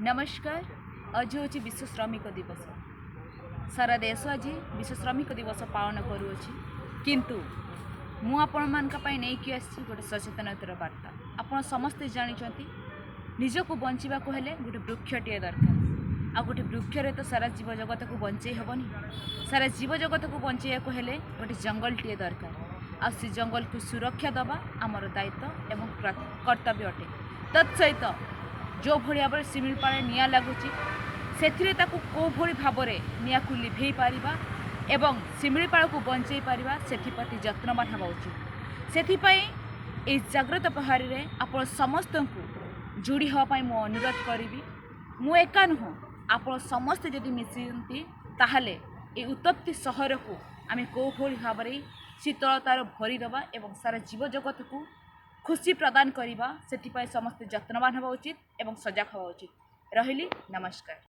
ନମସ୍କାର। ଆଜି ହେଉଛି ବିଶ୍ୱ ଶ୍ରମିକ ଦିବସ। ସାରା ଦେଶ ଆଜି ବିଶ୍ୱ ଶ୍ରମିକ ଦିବସ ପାଳନ କରୁଅଛି, କିନ୍ତୁ ମୁଁ ଆପଣମାନଙ୍କ ପାଇଁ ନେଇକି ଆସିଛି ଗୋଟେ ସଚେତନତାର ବାର୍ତ୍ତା। ଆପଣ ସମସ୍ତେ ଜାଣିଛନ୍ତି, ନିଜକୁ ବଞ୍ଚିବାକୁ ହେଲେ ଗୋଟେ ବୃକ୍ଷଟିଏ ଦରକାର। ଆଉ ଗୋଟେ ବୃକ୍ଷରେ ତ ସାରା ଜୀବଜଗତକୁ ବଞ୍ଚେଇ ହେବନି। ସାରା ଜୀବଜଗତକୁ ବଞ୍ଚେଇବାକୁ ହେଲେ ଗୋଟେ ଜଙ୍ଗଲଟିଏ ଦରକାର। ଆଉ ସେ ଜଙ୍ଗଲକୁ ସୁରକ୍ଷା ଦେବା ଆମର ଦାୟିତ୍ୱ ଏବଂ କର୍ତ୍ତବ୍ୟ ଅଟେ। ତତ୍ ସହିତ ଯେଉଁଭଳି ଭାବରେ ଶିମିଳିପାଳରେ ନିଆଁ ଲାଗୁଛି, ସେଥିରେ ତାକୁ କେଉଁଭଳି ଭାବରେ ନିଆଁକୁ ଲିଭେଇ ପାରିବା ଏବଂ ଶିମିଳିପାଳକୁ ବଞ୍ଚେଇ ପାରିବା, ସେଥିପ୍ରତି ଯତ୍ନବାନ ହେବା ଉଚିତ। ସେଥିପାଇଁ ଏହି ଜାଗ୍ରତ ପ୍ରହରୀରେ ଆପଣ ସମସ୍ତଙ୍କୁ ଯୋଡ଼ି ହେବା ପାଇଁ ମୁଁ ଅନୁରୋଧ କରିବି। ମୁଁ ଏକା ନୁହଁ, ଆପଣ ସମସ୍ତେ ଯଦି ମିଶନ୍ତି, ତାହେଲେ ଏହି ଉତ୍ତପ୍ତି ସହରକୁ ଆମେ କେଉଁଭଳି ଭାବରେ ଶୀତଳତାର ଭରିଦେବା ଏବଂ ସାରା ଜୀବଜଗତକୁ ଖୁସି ପ୍ରଦାନ କରିବା, ସେଥିପାଇଁ ସମସ୍ତେ ଯତ୍ନବାନ ହେବା ଉଚିତ ଏବଂ ସଜାଗ ହେବା ଉଚିତ। ରହିଲି, ନମସ୍କାର।